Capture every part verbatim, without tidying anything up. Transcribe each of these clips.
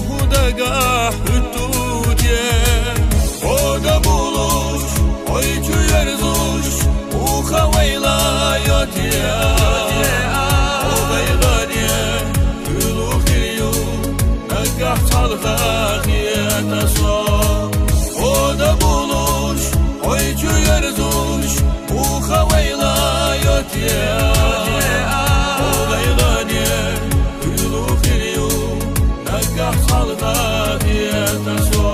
Худага хӀуттуте, ода булуш, ойчу ерзуш, уха вайла йоте. Огай гъаде, хӀулухирю, нагахь цалха хета со. Ода булуш, ойчу ерзуш, уха вайла йоте. Огай гъаде, хӀулухирю, нагахь цалха хета со.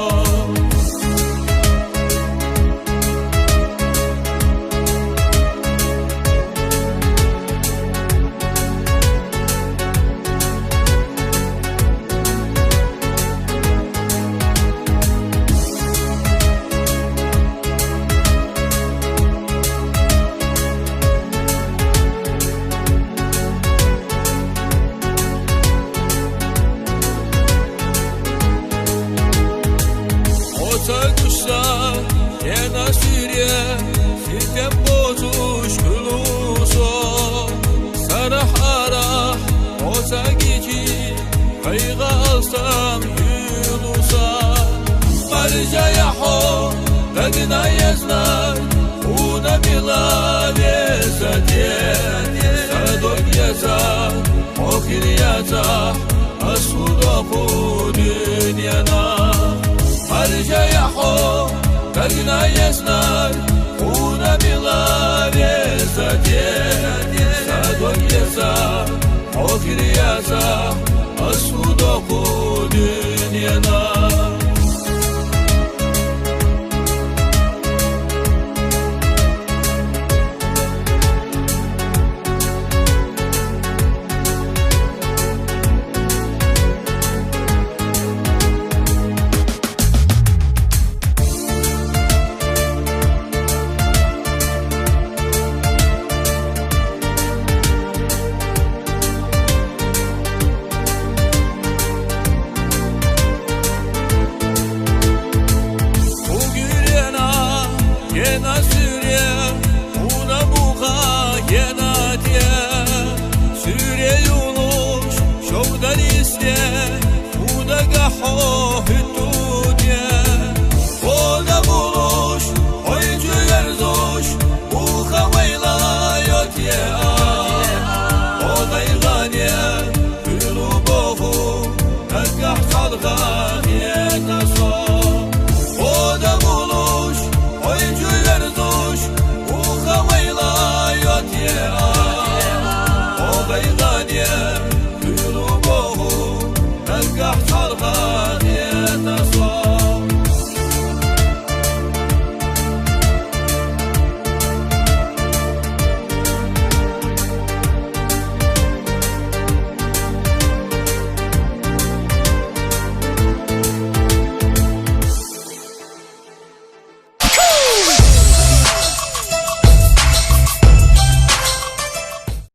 Оца гуша, ена сире, ситем бозуш хӀулусо, сарахь-арахь, оца гичи, къайгъа алсам хӀулуса. Маржая хьо, дагна езна, хӀуна била везате, садок еза, охир еза, асудо хӀу дунена. Маржая хьо, дагна езна, хӀуна била везате, садок еза, охир еза, асудо хӀу дунена. Угирена, ена сире, уна буха, ена те, сире юлуш, шовдалисте, удагахо,